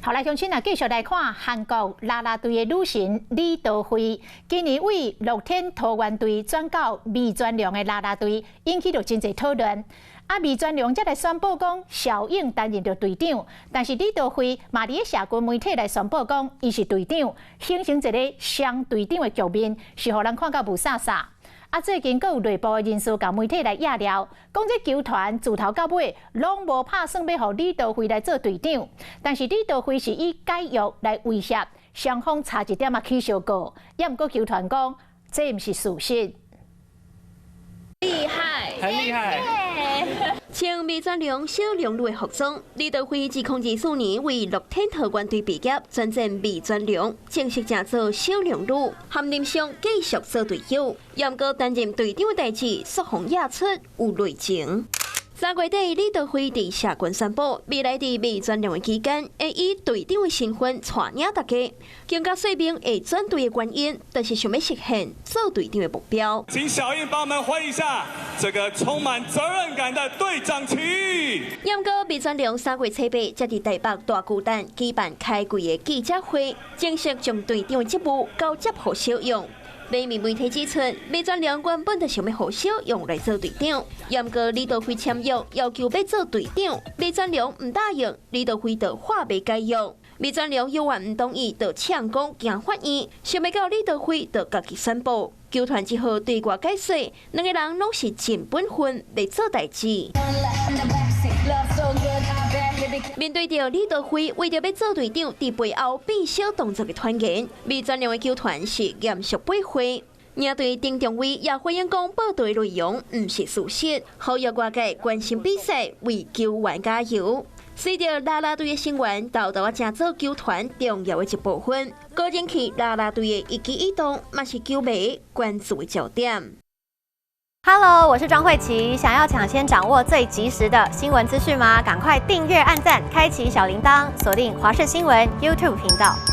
好來，鄉親啊，繼續來看韓國啦啦隊的女神李多慧，今年為樂天桃猿隊轉到味全龍的啦啦隊，引起著真濟討論。啊，味全龍才來宣布講小應擔任著隊長，但是李多慧嘛佇咧社群媒體來宣布講，伊是隊長，形成一个雙隊長的局面，是予人看甲霧煞煞。啊，最近閣有內部的人士共媒體來掖料，講這球團自頭到尾攏無拍算欲予李多慧來做隊長，但是李多慧是以解約來威脅，雙方差一點仔起相告，也毋過球團講這毋是事實。厲害，很厲害。穿味全龍小龍女的服裝，李多慧2024年為樂天桃猿隊畢業，轉戰味全龍，正式成做小龍女，含林雙繼續做隊友。毋過擔任隊長的代誌，煞予掖出有內情。3月底，李多慧佇社群宣布，未來佇味全龍的期間，會以隊長的身份帶領大家，更加說明會轉隊的原因，就是想欲實現做隊長的目標。請小應幫我們歡迎一下這個充滿責任感的隊長旗。毋過味全龍3月初八，才佇台北大巨蛋舉辦開季的記者會，正式將隊長的職務交接予小勇。美媒體指出，味全龍原本就想欲予小勇來做隊長，毋過李多慧簽約要求欲做隊長，味全龍毋答應，李多慧就話袂解約。味全龍猶原毋同意，就嗆講驚法院，想袂到李多慧就家己宣布，球團只好對外解釋，兩个人攏是盡本分來做代誌。面對著李多慧為著欲做隊長，佇背後變小動作的傳言，味全龍的球團是嚴肅駁回。領隊丁中威也回應講，報道內容毋是事實，呼籲外界關心比賽，為球員加油。隨著啦啦隊的成員沓沓仔成做球團重要的一部分，高人氣啦啦隊的一舉一動，嘛是球迷關注的焦點。 Hello，我是莊慧琪。想要搶先掌握最及時的新聞資訊嗎？趕快訂閱、按讚、開啟小鈴鐺，鎖定華視新聞 YouTube 頻道。